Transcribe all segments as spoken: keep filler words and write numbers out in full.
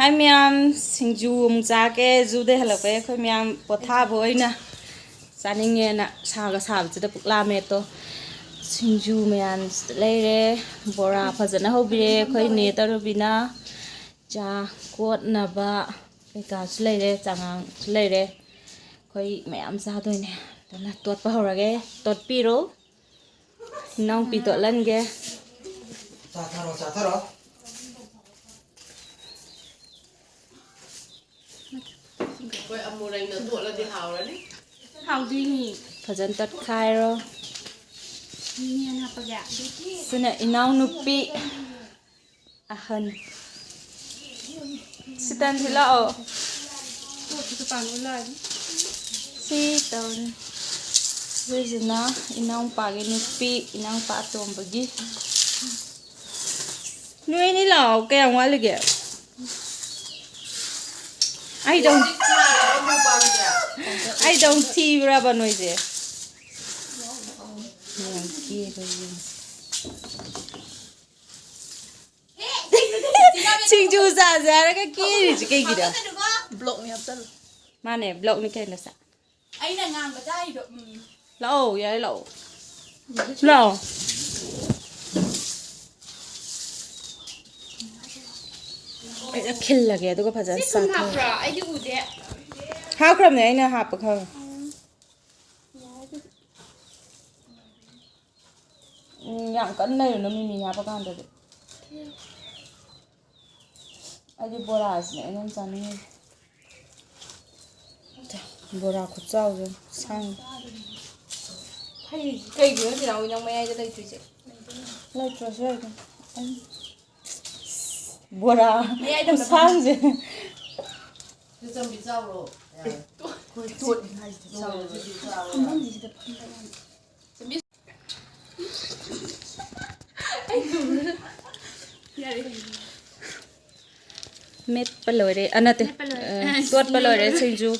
ꯑꯩ ꯃꯌꯥꯝ ꯁꯤꯡꯖꯨ ꯑꯃꯨꯛ ꯆꯥꯒꯦ꯫ ꯖꯨꯗꯩ ꯍꯜꯂꯛꯄꯩ ꯑꯩꯈꯣꯏ ꯃꯌꯥꯝ ꯄꯣꯊꯥꯕ ꯑꯣꯏꯅ ꯆꯥꯅꯤꯡꯉꯦꯅ꯫ ꯁꯥꯒ ꯁꯥꯕꯁꯤꯗ ꯄꯨꯛ ꯂꯥꯝꯃꯦ꯫ ꯑꯗꯣ ꯁꯤꯡꯖꯨ ꯃꯌꯥꯝ ꯂꯩꯔꯦ, ꯕꯣꯔꯥ ꯐꯖꯅ ꯍꯧꯕꯤꯔꯦ ꯑꯩꯈꯣꯏ ꯅꯦ ꯇꯔꯨꯕꯤꯅ꯫ ꯆꯥ ꯀꯣꯠꯅꯕ ꯀꯩꯀꯥꯁꯨ ꯂꯩꯔꯦ, ꯆꯉꯥꯡꯁꯨ ꯂꯩꯔꯦ꯫ ꯑꯩꯈꯣꯏ ꯃꯌꯥꯝ ꯆꯥꯗꯣꯏꯅꯦ꯫ ꯑꯗꯨꯅ ꯇꯣꯠꯄ ꯍꯧꯔꯒꯦ꯫ ꯇꯣꯠꯄꯤꯔꯣ꯫ ꯏꯅꯥꯎꯄꯤ ꯇꯣꯠꯍꯟꯒꯦ꯫ ꯆꯥꯊꯔꯣ, ꯆꯥꯊꯔꯣ꯫ ꯑꯩꯈꯣꯏ ꯑꯃꯨꯔꯩꯅ ꯇꯣꯠꯂꯗꯤ ꯍꯥꯎꯔꯅꯤ꯫ ꯍꯥꯎꯗꯣꯏꯅꯤ꯫ ꯐꯖꯅ ꯇꯠꯈꯥꯏꯔꯣ꯫ ꯃꯤꯅꯤ ꯍꯥꯞꯄꯒꯦ꯫ ꯁꯤꯅ ꯏꯅꯥꯎꯅꯨꯄꯤ ꯑꯍꯟ꯫ ꯁꯤꯇꯟꯁꯤ ꯂꯥꯛꯑꯣ꯫ ꯄꯣꯠꯁꯤꯁꯨ ꯄꯥꯟ ꯎ ꯂꯥꯛꯑꯅꯤ꯫ ꯁꯤꯇꯟ꯫ ꯁꯤꯁꯤꯅ ꯏꯅꯥꯎꯄꯥꯒꯤ ꯅꯨꯄꯤ, ꯏꯅꯥꯎꯄꯥ ꯑꯇꯣꯝꯕꯒꯤ꯫ ꯅꯣꯏ ꯑꯅꯤ ꯂꯥꯛꯑꯣ꯫ ꯀꯌꯥꯝ ꯋꯥꯠꯂꯤꯒꯦ? ꯑꯩꯗꯧ-, ꯑꯩꯗꯧ ꯊꯤꯕ꯭ꯔꯕ ꯅꯣꯏꯁꯦ? ꯌꯥꯝ ꯀꯦꯕ ꯌꯦꯡꯁꯦ꯫ ꯁꯤꯡꯖꯨ ꯆꯥꯁꯦ ꯍꯥꯏꯔꯒ ꯀꯦꯔꯤꯁꯦ ꯀꯩꯒꯤꯅꯣ? ꯕ꯭ꯂꯣꯛꯅꯤ ꯍꯥꯞꯆꯜꯂꯨ꯫ ꯃꯥꯅꯦ, ꯕ꯭ꯂꯣꯛꯅꯤ ꯀꯩꯅꯣ ꯁꯦ꯫ ꯑꯩꯅ ꯉꯥꯡꯕ ꯇꯥꯏꯗꯣ꯫ ꯎꯝ꯫ ꯂꯥꯛꯑꯣ, ꯌꯥꯔꯦ, ꯂꯥꯛꯑꯣ꯫ ꯂꯥꯛꯑꯣ꯫ ꯑꯩꯅ ꯈꯤꯜꯂꯒꯦ, ꯑꯗꯨꯒ ꯐꯖꯅ ꯁꯤ ꯊꯨꯝ ꯆꯥꯊꯔꯣ꯫ ꯍꯥꯞꯄ꯭ꯔꯣ? ꯑꯩꯗꯤ ꯎꯗꯦ꯫ ꯍꯥꯞꯈ꯭ꯔꯕꯅꯦ, ꯑꯩꯅ ꯍꯥꯞꯄ ꯈꯪꯉꯦ꯫ ꯎꯝ, ꯌꯥꯔꯦ ꯑꯗꯨꯗꯤ꯫ ꯎꯝ, ꯌꯥꯝ ꯀꯟꯅ ꯂꯩꯔꯨꯅꯨ ꯃꯤꯃꯤ ꯍꯥꯞꯄ ꯀꯥꯟꯗꯗꯤ꯫ ꯑꯩꯗꯤ ꯕꯣꯔꯥꯁꯤꯅꯦ ꯑꯩꯅ ꯌꯥꯝ ꯆꯥꯅꯤꯡꯉꯤꯁꯦ꯫ ꯕꯣꯔꯥ ꯈꯨꯠꯆꯥꯎꯁꯦ ꯁꯥꯡ-, ꯍꯩ ꯀꯩꯒꯤꯅꯣ ꯆꯦ ꯅꯥꯎꯕꯤ ꯅꯪ ꯃꯌꯥꯏꯗ ꯂꯩꯇ꯭ꯔꯤꯁꯦ? ꯂꯩꯇ꯭ꯔꯁꯨ ꯌꯥꯏꯗ꯫ ꯑꯩ ꯕꯣꯔꯥ ꯃꯌꯥꯏꯗ ꯑꯝꯇ ꯈꯨꯠꯁꯥꯡꯁꯦ꯫ ꯆꯦ ꯆꯝꯕꯤ ꯆꯥꯎꯔꯣ? ꯌꯥꯔꯦ꯫ ꯇꯣꯠꯂꯤ ꯍꯥꯏꯁꯤꯗꯤ ꯆꯥꯎꯔꯣ꯫ ꯆꯥꯎꯔꯣ, ꯆꯥꯎꯔꯣ꯫ ꯐꯝꯐꯝꯁꯤꯗ ꯐꯝꯕ ꯌꯥꯅꯤ꯫ ꯃꯦꯠꯄ ꯂꯣꯏꯔꯦ꯫ ꯑ, ꯅꯠꯇꯦ꯫ ꯃꯦꯠꯄ ꯂꯣꯏꯔꯦ꯫ ꯑ, ꯑ, ꯇꯣꯠꯄ ꯂꯣꯏꯔꯦ ꯁꯤꯡꯖꯨ꯫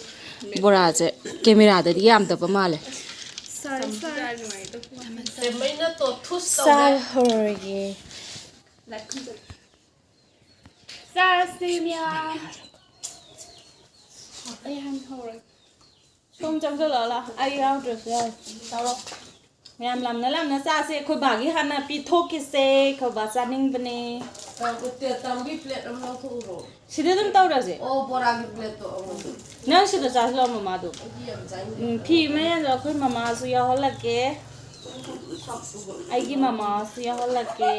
ꯕꯣꯔꯥꯁꯦ ꯀꯦꯃꯦꯔꯥꯗꯗꯤ ꯌꯥꯝꯗꯕ ꯃꯥꯜꯂꯦ꯫ ꯁꯣꯔꯤ, ꯁꯣꯔꯤ꯫ ꯆꯦꯝꯃꯩꯅ ꯇꯣꯠꯊꯨꯁ ꯇꯧꯔꯦ꯫ ꯆꯥ ꯍꯧꯔꯒꯦ꯫ ꯆꯥꯔꯁꯤ ꯃꯌꯥꯝ꯫ ꯑꯩ ꯍꯥꯟꯅ ꯍꯧꯔꯒꯦ꯫ ꯁꯣꯝ ꯆꯪꯁꯤꯜꯂꯛꯑꯣ ꯂꯥꯎ꯫ ꯑꯩ ꯌꯥꯎꯗ꯭ꯔꯁꯨ ꯌꯥꯏ꯫ ꯇꯧꯔꯣ꯫ ꯃꯌꯥꯝ ꯂꯝꯅ ꯂꯝꯅ ꯆꯥꯁꯦ꯫ ꯑꯩꯈꯣꯏ ꯕꯥꯒꯤ ꯍꯥꯟꯅ ꯄꯤꯊꯣꯛꯈꯤꯁꯦ꯫ ꯑꯩꯈꯣꯏ ꯕꯥ ꯆꯥꯅꯤꯡꯕꯅꯦ꯫ ꯇꯝꯒꯤ ꯄ꯭ꯂꯦꯠ ꯑꯃ ꯂꯧꯊꯣꯛꯎꯔꯣ꯫ ꯁꯤꯗ ꯑꯗꯨꯝ ꯇꯧꯔꯁꯦ꯫ ꯑꯣ, ꯕꯣꯔꯥꯒꯤ ꯄ꯭ꯂꯦꯠꯇꯣ ꯑꯃꯨꯛ꯫ ꯅꯪ ꯁꯤꯗ ꯆꯥꯁꯤ ꯂꯥꯎ, ꯃꯃꯥꯗꯣ꯫ ꯑꯩꯗꯤ ꯌꯥꯝ ꯆꯥꯅꯤꯡꯗꯦ꯫ ꯎꯝ, ꯐꯤ ꯑꯃ ꯌꯦꯡꯉꯣ, ꯑꯩꯈꯣꯏ ꯃꯃꯥꯁꯨ ꯌꯥꯎꯍꯜꯂꯛꯀꯦ꯫ ꯑꯩꯒꯤ ꯃꯃꯥꯁꯨ ꯌꯥꯎꯍꯜꯂꯛꯀꯦ꯫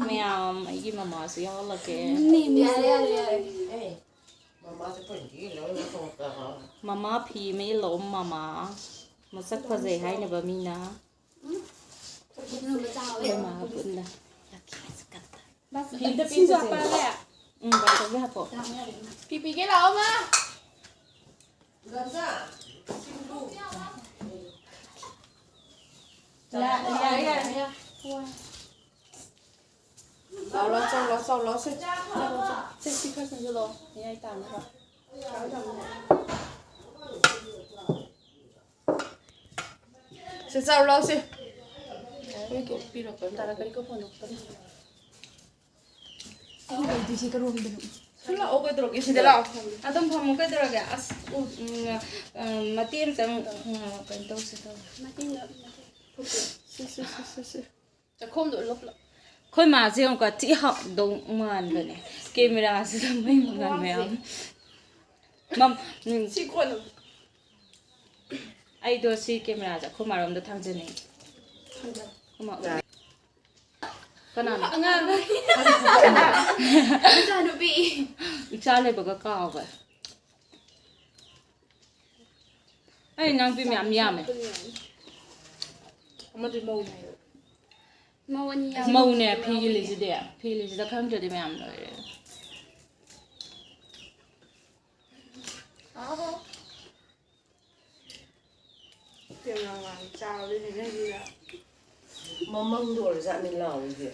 ꯃꯌꯥꯝ, ꯑꯩꯒꯤ ꯃꯃꯥꯁꯨ ꯌꯥꯎꯍꯜꯂꯛꯀꯦ꯫ ꯌꯥꯔꯦ, ꯌꯥꯔꯦ, ꯌꯥꯔꯦ꯫ ꯑꯦ, ꯃꯃꯥꯁꯦ ꯄꯣꯏꯟꯇꯤꯒꯤ ꯂꯧꯔꯒ ꯊꯣꯡꯉꯛꯄ꯭ꯔꯥ? ꯃꯃꯥ ꯐꯤ ꯑꯃ ꯏꯜꯂꯛꯑꯣ, ꯃꯃꯥ꯫ ꯃꯁꯛ ꯐꯖꯩ ꯍꯥꯏꯅꯕ ꯃꯤꯅ꯫ ꯑꯗꯨꯒꯨꯝꯕ ꯆꯥꯎꯋꯦ꯫ ꯑꯩꯈꯣꯏ ꯃꯥꯒ ꯄꯨꯟꯅ꯫ ꯐꯤꯗ ꯁꯤꯡꯖꯨ ꯄꯤꯖꯁꯦ꯫ ꯍꯥꯞꯄꯛꯑꯒꯦ? ꯎꯝ, ꯕꯥꯆꯧꯒꯤ ꯍꯥꯞꯄꯣ꯫ ꯐꯤ ꯄꯤꯒꯦ ꯂꯥꯛꯑꯣ, ꯃꯥ꯫ ꯌꯥꯔꯦ, ꯌꯥꯔꯦ, ꯌꯥꯔꯦ꯫ ꯂꯥꯎ, ꯂꯥꯎ, ꯆꯥꯎ, ꯂꯥꯎ, ꯆꯥꯎ, ꯂꯥꯎ, ꯁꯦ꯫ ꯁꯦ, ꯁꯤ ꯈꯔ ꯆꯪꯁꯤꯜꯂꯣ, ꯃꯌꯥꯏ ꯇꯥꯅꯕ꯫ ꯁꯦ, ꯆꯥꯎ, ꯂꯥꯎ, ꯁꯦ꯫ ꯄꯤꯔꯛꯑꯣ, ꯇꯥꯔꯛꯀꯅꯤ, ꯀꯣ ꯐꯣꯟꯗꯣ꯫ ꯑꯩ ꯂꯩꯗꯣꯏꯁꯦ ꯀꯔꯣꯝꯗꯅꯣ? ꯁꯤ ꯂꯥꯛꯑꯣ, ꯀꯩꯗꯧꯔꯒꯦ? ꯁꯤꯗ ꯂꯥꯛꯑꯣ꯫ ꯑꯗꯨꯝ ꯐꯝꯃꯣ, ꯀꯩꯗꯧꯔꯒꯦ? ꯑꯁ, ꯎ, ꯎꯝ, ꯑ, ꯃꯇꯦꯛ ꯑꯃꯇꯪ, ꯎꯝ, ꯀꯩꯅꯣ ꯇꯧꯁꯦ ꯇꯧꯕ꯫ ꯃꯇꯦꯡꯗ, ꯃꯇꯦꯡ꯫ ꯁꯤ, ꯁꯤ, ꯁꯤ, ꯁꯤ, ꯁꯤ꯫ ꯆꯥꯛꯈꯣꯝꯗꯣ ꯎꯠꯂꯣ ꯄꯨꯂꯞ꯫ ꯑꯩꯈꯣꯏ ꯃꯥꯁꯦ ꯑꯃꯨꯛꯀ ꯊꯤ ꯍꯥꯎꯗꯧ ꯃꯥꯟꯕꯅꯦ꯫ ꯀꯦꯃꯦꯔꯥꯁꯤꯗ ꯃꯩ ꯃꯉꯥꯜ ꯃꯌꯥꯝ꯫ ꯃꯝ-, ꯎꯝ꯫ ꯁꯤ ꯀꯣꯟꯅ꯫ ꯑꯩꯗꯣ ꯁꯤ ꯀꯦꯃꯦꯔꯥꯁꯦ ꯑꯩꯈꯣꯏ ꯃꯥꯔꯣꯝꯗ ꯊꯥꯡꯖꯅꯤꯡꯉꯤ꯫ ꯑꯩꯈꯣꯏ ꯃꯥ ꯎꯠꯂꯦ꯫ ꯀꯅꯥꯅꯣ? ꯑꯉꯥꯡ꯫ ꯏꯆꯥꯅꯨꯄꯤ꯫ ꯏꯆꯥ ꯂꯩꯕꯒ ꯀꯥꯎꯈ꯭ꯔꯦ꯫ ꯑꯩ ꯏꯅꯥꯎꯄꯤ ꯃꯌꯥꯝ ꯌꯥꯝꯃꯦ꯫ ꯑꯃꯗꯤ ꯃꯧꯅꯦ꯫ ꯃꯧ ꯑꯅꯤ ꯌꯥꯝꯃꯦ꯫ ꯃꯧꯅꯦ ꯐꯤ ꯏꯜꯂꯤꯁꯤꯗꯤ꯫ ꯐꯤ ꯏꯜꯂꯤꯁꯤꯗ ꯈꯪꯗ꯭ꯔꯗꯤ ꯃꯌꯥꯝ ꯂꯣꯏꯔꯦ꯫ ꯑꯥ꯫ ꯀꯦꯃꯦꯔꯥ ꯃꯥꯟ ꯆꯥꯕꯗꯨꯅꯤꯅꯦ ꯁꯤꯗ꯫ ꯃꯃꯪꯗ ꯑꯣꯏꯔꯖꯥꯠꯅꯤ ꯂꯥꯎꯔꯤꯁꯦ꯫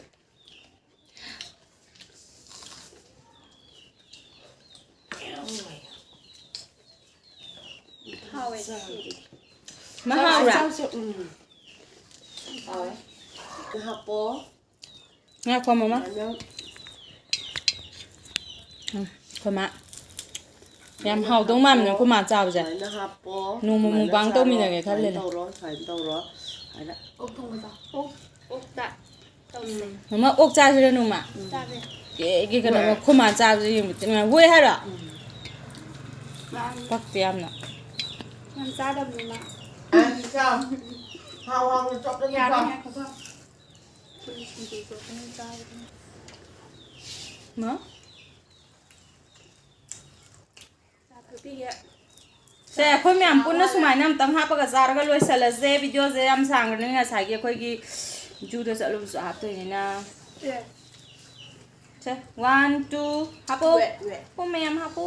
ꯍꯥꯎꯋꯦ ꯁꯤꯗꯤ꯫ ꯃꯍꯥꯎꯔꯥ? ꯆꯥꯎꯁꯦ, ꯎꯝ꯫ ꯍꯥꯎꯋꯦ꯫ ꯍꯥꯞꯄꯣ꯫ ꯉꯥꯏꯈꯣ, ꯃꯃꯥ꯫ ꯑꯗꯣ ꯎꯝ, ꯑꯩꯈꯣꯏ ꯃꯥ꯫ ꯌꯥꯝ ꯍꯥꯎꯗꯧ ꯃꯥꯟꯕꯅꯦ ꯑꯩꯈꯣꯏ ꯃꯥ ꯆꯥꯕꯁꯦ꯫ ꯁꯨꯃꯥꯏꯅ ꯍꯥꯞꯄꯣ, ꯅꯣꯡꯃ ꯁꯨꯃꯥꯏꯅ ꯃꯨꯛꯕꯥꯡ ꯆꯥꯔꯣ, ꯇꯧꯃꯤꯟꯅꯒꯦ ꯁꯨꯃꯥꯏꯅ ꯈꯜꯂꯤꯅꯦ꯫ ꯇꯧꯔꯣ, ꯁꯨꯃꯥꯏꯅ ꯇꯧꯔꯣ ꯍꯥꯏꯅ꯫ ꯑꯣꯛ ꯊꯣꯡꯕ ꯆꯥꯎ꯫ ꯑꯣꯛ, ꯑꯣꯛ ꯆꯥ-, ꯇꯧꯁꯦ꯫ ꯃꯃꯥ, ꯑꯣꯛ ꯆꯥꯁꯤꯔ ꯅꯣꯡꯃ? ꯆꯥꯁꯦ꯫ ꯑꯦ, ꯑꯦ, ꯀꯩꯅꯣ, ꯍꯣꯏ꯫ ꯑꯩꯈꯣꯏ ꯃꯥ ꯆꯥꯕꯁꯦ ꯌꯦꯡꯕ ꯆꯤꯡꯅ ꯍꯣꯏ ꯍꯥꯏꯔꯣ? ꯎꯝ꯫ ꯃꯥꯅꯤ꯫ ꯄꯛꯇꯦ ꯌꯥꯝꯅ꯫ ꯌꯥꯝ ꯆꯥꯗꯕꯅꯤ ꯃꯥ꯫ ꯑ, ꯆꯥꯎ꯫ ꯍꯥꯎ ꯍꯥꯎꯅ ꯆꯣꯞꯇꯅ ꯌꯥꯔꯦ, ꯆꯥꯎ꯫ ꯉꯥꯏꯈꯣꯀꯣ꯫ ꯑꯩꯈꯣꯏ ꯁꯤꯡꯖꯨ ꯆꯣꯞꯇꯅ ꯆꯥꯕꯗꯨꯅ꯫ ꯃꯥ? ꯆꯥ ꯊꯛꯄꯤꯒꯦ꯫ ꯁꯦ, ꯑꯩꯈꯣꯏ ꯃꯌꯥꯝ ꯄꯨꯟꯅ ꯁꯨꯃꯥꯏꯅ ꯑꯝꯇꯪ ꯍꯥꯞꯄꯒ ꯆꯥꯔꯒ ꯂꯣꯏꯁꯤꯜꯂꯁꯦ꯫ ꯚꯤꯗꯤꯑꯣꯁꯦ ꯌꯥꯝ ꯁꯥꯡꯈ꯭ꯔꯅꯤ꯫ ꯉꯁꯥꯏꯒꯤ ꯑꯩꯈꯣꯏꯒꯤ ꯖꯨꯗ ꯆꯠꯂꯨꯕꯁꯨ ꯍꯥꯞꯇꯣꯏꯅꯤꯅ꯫ ꯑꯦ꯫ ꯁꯦ, one, two, ꯍꯥꯞꯄꯣ꯫ Wait, wait. ꯍꯥꯞꯄꯣ, ꯃꯌꯥꯝ ꯍꯥꯞꯄꯣ꯫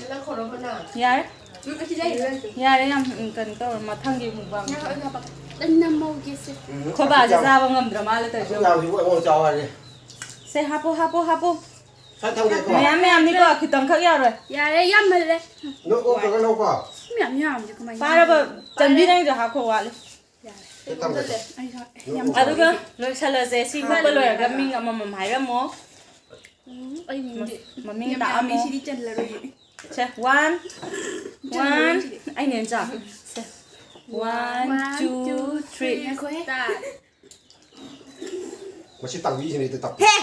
ꯂꯧꯈꯠꯂꯣ, ꯃꯅꯥ꯫ ꯌꯥꯔꯦ꯫ ꯎꯝ, ꯑꯁꯤ ꯂꯩꯔꯦ, ꯂꯩꯔꯦ꯫ ꯌꯥꯔꯦ, ꯌꯥꯝ, ꯎꯝ, ꯀꯩꯅꯣ ꯇꯧꯔꯣ, ꯃꯊꯪꯒꯤ ꯃꯨꯛꯕꯥꯡ꯫ ꯉꯥꯏꯈꯣ, ꯑꯩ ꯍꯥꯞꯄꯛꯀꯦ꯫ ꯑꯩ ꯅꯝꯍꯧꯒꯦ ꯁꯦ꯫ ꯎꯝ, ꯈꯣꯏꯕꯥꯁꯦ ꯌꯥꯝ-, ꯆꯥꯕ ꯉꯝꯗ꯭ꯔ ꯃꯥꯜꯂꯦ ꯇꯧꯔꯤꯁꯦ꯫ ꯌꯥꯝ ꯍꯧꯖꯤꯛ ꯑꯩꯉꯣꯟꯗ ꯆꯥꯎ ꯍꯥꯏꯔꯦ꯫ ꯁꯦ, ꯍꯥꯞꯄꯣ, ꯍꯥꯞꯄꯣ, ꯍꯥꯞꯄꯣ꯫ ꯁꯥꯏ ꯊꯝꯒꯦꯀꯣ꯫ ꯃꯌꯥꯝ ꯃꯌꯥꯝꯅꯤꯀꯣ, ꯈꯤꯇꯪꯈꯛ ꯌꯥꯔꯣꯏ꯫ ꯌꯥꯔꯦ, ꯌꯥꯝꯃꯜꯂꯦ꯫ ꯅꯣꯏ ꯑꯣꯛꯇ꯭ꯔꯒ ꯂꯧꯀꯣ꯫ ꯃꯌꯥꯝ ꯌꯥꯝꯁꯦ ꯀꯃꯥꯏꯅ ꯄꯥꯔꯕ, ꯌꯥꯝꯃꯤꯅꯣ? ꯆꯟꯕꯤ ꯄꯥꯔꯦ꯫ ꯅꯪꯁꯨ ꯍꯥꯞꯈꯣ ꯋꯥꯠꯂꯤ꯫ ꯌꯥꯔꯦ꯫ ꯁꯤ ꯊꯝꯒꯦꯀꯣ꯫ ꯑꯩꯁꯨ ꯌꯥꯝ ꯅꯣꯏ ꯑꯣꯛꯇ꯭ꯔꯒ ꯆꯥꯎꯋꯦ꯫ ꯂꯣꯏꯁꯜꯂꯁꯦ꯫ ꯁꯤ ꯍꯥꯞꯄ ꯂꯣꯏꯔꯒ ꯃꯤꯡ ꯑꯃꯃꯝ ꯍꯥꯏꯔꯝꯃꯣ꯫ ꯎꯝ, ꯑꯩ ꯃꯤꯡꯗꯤ ꯃ-, ꯃꯃꯤꯡ ꯌꯥꯝ ꯇꯥꯛꯑꯝꯃꯣ꯫ ꯌꯥꯝꯃꯤ, ꯁꯤꯗꯤ ꯆꯜꯂꯔꯣꯏꯌꯦ꯫ ꯁꯦ, one, ꯆꯜꯂꯔꯣꯏ one, ꯁꯤꯗꯤ꯫ ꯑꯩꯅ ꯍꯦꯟꯅ ꯆꯥꯎ꯫ ꯁꯦ, one, one, two, two, three, three, ꯉꯥꯏꯈꯣꯍꯦ꯫ Start꯫ ꯃꯁꯤ ꯇꯥꯡꯕꯤꯁꯤꯅ ꯍꯦꯛꯇ ꯇꯞꯄꯤ꯫ ꯍꯦ!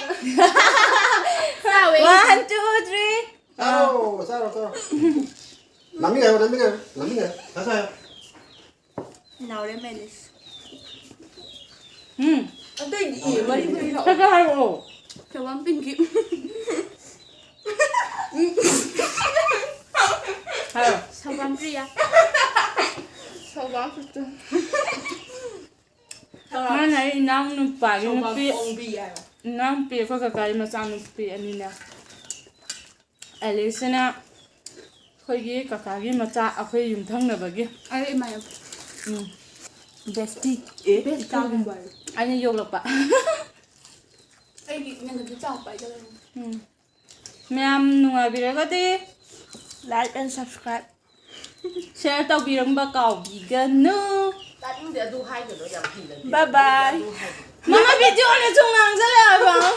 ꯆꯥꯎꯋꯦ꯫ One, two, three꯫ ꯆꯥꯔꯣ, ꯆꯥꯔꯣ, ꯆꯥꯔꯣ꯫ ꯅꯝꯃꯤꯟꯅꯔꯣ, ꯅꯝꯃꯤꯟꯅꯔꯣ, ꯅꯝꯃꯤꯟꯅꯔꯣ꯫ ꯆꯥ, ꯆꯥ꯫ ꯂꯥꯎꯔꯦ ꯃꯦꯂꯤꯁ꯫ ꯎꯝ꯫ ꯑꯇꯩꯗꯤ ꯏ ꯃꯔꯤ ꯃꯔꯤ ꯂꯥꯎ꯫ ꯈꯔ ꯈꯔ ꯍꯥꯏꯔꯛꯑꯣ꯫ ꯁꯒꯣꯜ ꯄꯤꯡꯀꯤ꯫ ꯍꯥꯏꯔꯣ꯫ ꯁꯒꯣꯜ ꯄ꯭ꯔꯤꯌꯥ꯫ ꯁꯒꯣꯜ ꯄ꯭ꯔꯤꯌꯥ꯫ ꯃꯥꯅ ꯑꯩ ꯏꯅꯥꯎ ꯅꯨꯄꯥꯒꯤ ꯁꯒꯣꯜ ꯅꯨꯄꯤ, ꯑꯣꯡꯕꯤ ꯍꯥꯏꯕ꯫ ꯏꯅꯥꯎ ꯅꯨꯄꯤ ꯑꯩꯈꯣꯏ ꯀꯀꯥꯒꯤ ꯃꯆꯥ ꯅꯨꯄꯤ ꯑꯅꯤꯅꯦ꯫ ꯑꯦꯂꯤꯁꯁꯤꯅ ꯑꯩꯈꯣꯏꯒꯤ ꯀꯀꯥꯒꯤ ꯃꯆꯥ, ꯑꯩꯈꯣꯏ ꯌꯨꯝꯊꯪꯅꯕꯒꯤ꯫ ꯑꯩ ꯏꯃꯥ ꯌꯥꯝ ꯎꯝ꯫ Bestie꯫ ꯑꯦ, ꯕꯦꯁꯇꯤ ꯏꯆꯥꯒꯨꯝꯕ꯫ ꯑꯩꯅ ꯌꯣꯛꯂꯛꯄ꯫ ꯑꯩꯒꯤ ꯏꯅꯝꯗꯤ ꯆꯥꯎꯕ ꯍꯥꯏꯗꯣ ꯂꯩꯔꯝꯃꯦ꯫ ꯎꯝ꯫ ꯃꯌꯥꯝ ꯅꯨꯡꯉꯥꯏꯕꯤꯔꯒꯗꯤ like and subscribe꯫ Share ꯇꯧꯕꯤꯔꯝꯕ ꯀꯥꯎꯕꯤꯒꯅꯨ꯫ ꯇꯥꯅꯤꯡꯗꯦ, ꯑꯗꯨ ꯍꯥꯏꯒꯅꯨ, ꯌꯥꯝ ꯍꯩꯅꯗꯦ꯫ Bye bye꯫ ꯑꯗꯨ ꯍꯥꯏꯒꯅꯨ꯫ ꯃꯃꯥ ꯚꯤꯗꯤꯑꯣꯅ ꯁꯨꯝ ꯉꯥꯡꯖꯜꯂꯛꯑꯕ꯫